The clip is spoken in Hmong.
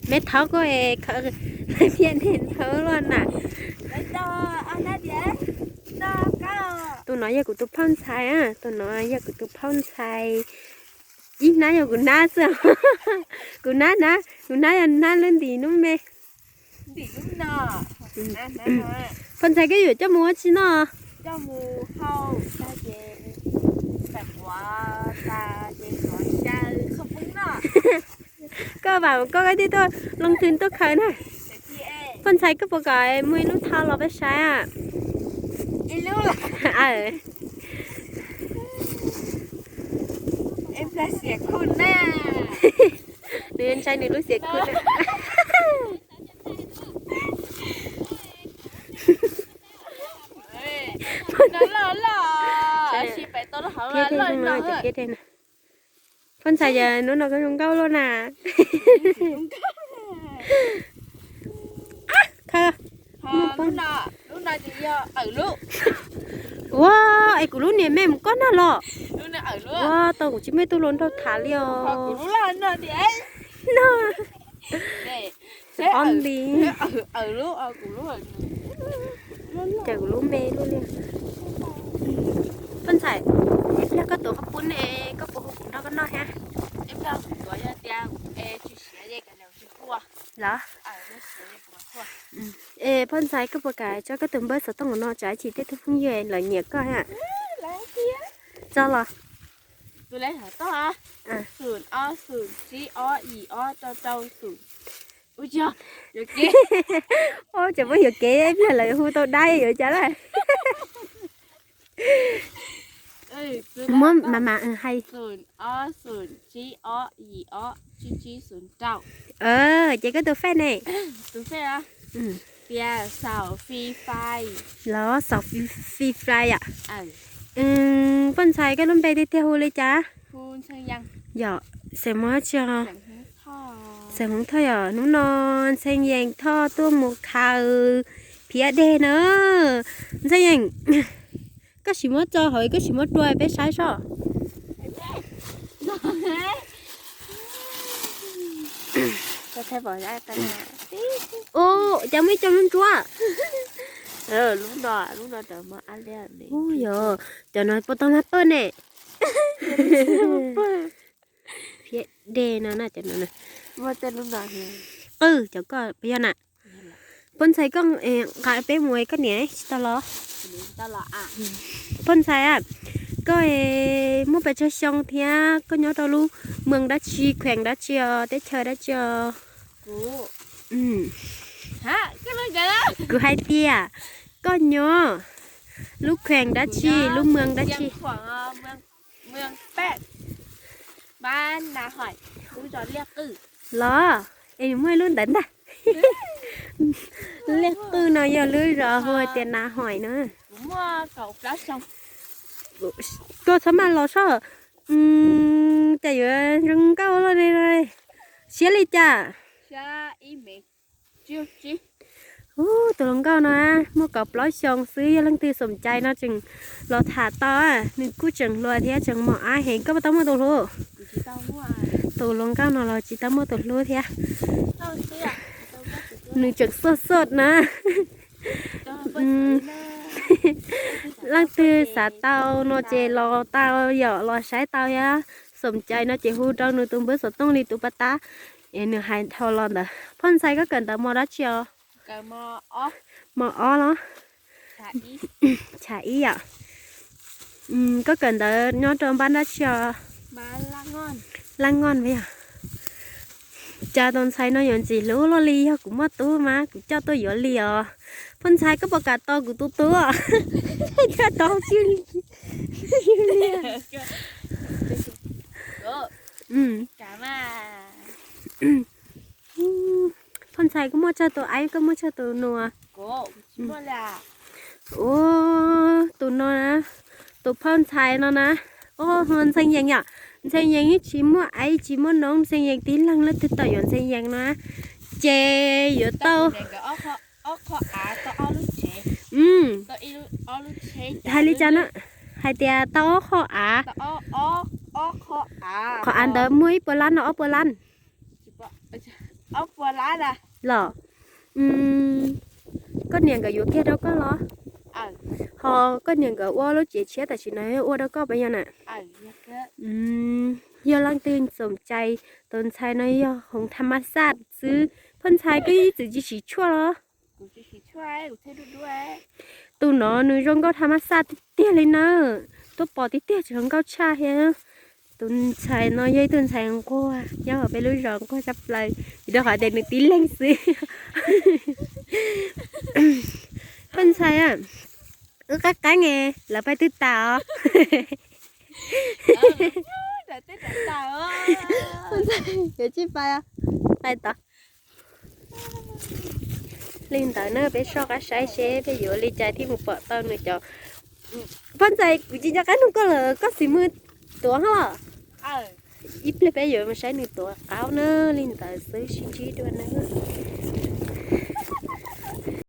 Me thawb koj es khaws phiab dej thawb luaj na. Tus no yog kuv tus phauj ntxhais, tus no yog kuv tus phauj ntxhais. Ib hnab yog kuv hnab xwb. Kuv hnab na, kuv hnab yog hnab lub ntim lub me. Phauj ntxhais, koj yuav coj mus ua tsi noj? Koj vam koj thiaj tuaj loo thwm tuaj khaws na. Phauj ntxhais, koj puas kam muaj ib lub thau los peb saib a? Nws ntshai nws lub xiam khum na. Phauj ntxhais, yog hnub no koj zoo nkauj luaj na. Ua, es kuv lub niag me mus koj na los. Ua, tau kuv tsis muaj ib tug hluas nraug tham li os. No. Ob nti. Ces kuv lub me luaj li. Phauj ntxhais, ib pliag koj tuav qhov pub ne, koj puas hu kuv nrog koj noj thiab? Los? Es phauj ntxhais, koj puas kam tso koj tus npawb xov tooj no tso ib chim tej tug phooj ywg lawv nyiam koj thiab? Tso los. Ces muab yuam kev ib pliag lawv hu tau dab yuav cas lawm. Muab mas mas hais. Ces koj tus fej ne? Los xaum Free Fire yom. Phauj ntxhais, koj lub npe tiag tiag hu li cas? Yog, xeem Hmoob tsi? Xeem Hmoob Thoj yom. Hnub no Ntxhee Yees Thoj tuaj mus khaws phiab dej na. Ntxhee Yees, koj sim muab tso hauv, koj sim muab rua peb saib soj. Ua cas muaj ib co lub ntsuab? Yog, cov no puas tau mag pawj ne? Phiab dej no na, cov no. Qwj cov ko puas yog na? Phauj ntxhais, koj nqa peb mus, koj niam tsis tau los? Phauj ntxhais, koj muaj pes tsawg xyoo thiab koj nyob rau lub moos dab tsi, kheem dab tsi os, teb chaws dab tsi os? Kuv hais tias koj nyob lub kheem dab tsi, lub moos dab tsi? Los, es muaj ib lub ntawd ntag. Liaj Qwj no yog lub zos hu tias Nav Hoim na. Koj txhob maj los soj, cas yuav zoo nkauj luaj li. Siab li cas? Tus hluas nkauj no muaj kaum plaub xyoo xwb, yog leej twg xoom cai no tseem los tham tau, nws kuj tseem hluas thiab tseem mos ab heev. Koj puas tau muaj tus hlub? Tus hluas nkauj no los tsis tau muaj tus hlub thiab. Nws tseem xoj xoj na. Leej twg xav tau no ces los tau yom, los saib tau thiab. Xoom cai no ces hu rau nws tus npawb xov tooj li tus paj tab, es nws hais dhau los ntawd. Phauj ntxhais, koj kawm ntawv mos dab tsi os? Mos ob los? Tshav ib yom. Koj kawm ntawv nyob rau npab dab tsi os? Laj Ngooj yog. Cas tus ntxhais no yuav ntxim hlub luaj li, yog kuv muaj tub mas kuv coj tuaj yuav li os. Phauj ntxhais, koj puas kam tau kuv tus tub? Coj tau xwb li. Phauj ntxhais, koj muaj tsawg tus aib, koj muaj tsawg tus nus? Ua, tus no na, tus phauj ntxhais no na. Ua, Ntxhee Yees yom. Ntxhee Yees yeej tsis muaj aib tsis muaj noov, Ntxhee Yees tib leeg leej twg tau yuav Ntxhee Yees no ces yuav tau. Hais li cas no? Hais tias tau ob qho av. Qhov av ntawd muaj ib puas lab no ob puas lab. Los, koj niam nkawd yuav kiag rau koj los? Ho koj niam nkawd ua lub tsev tshiab tam sim no ua rau koj puas yog na? Yog leej twg txoom cai, tus ntxhais no yog hoov tha ma xaj xwb. Phoj ntxhais, koj ib txwm tsis siv tshuaj los? Tus no nws zoo nkauj tha ma xaj tiag tiag li na. Tuaj pom tiag tiag tsis zoo nkauj tshaj thiab. Tus ntxhais no yog ib tug ntxhais nquag nyob hauv peb lub zos nquag tshaj plaws vim rau qhov tias nws tib leeg xwb. Phoj ntxhais, wb qab qeeb, lawv pais twg tas os? Phoj ntxhais, yuav tsij pais, pais tod. Li ntawd na, peb soj qab saib seb peb yuav li cas thiaj mus pom tau nws cov. Phoj ntxhais, kuv tsis nco qab nug koj lawm, koj xis mws tuav hos? Ib pliag peb yuav mus saib nws tuav qaub na, li ntawd xwb sib ntsib dua na.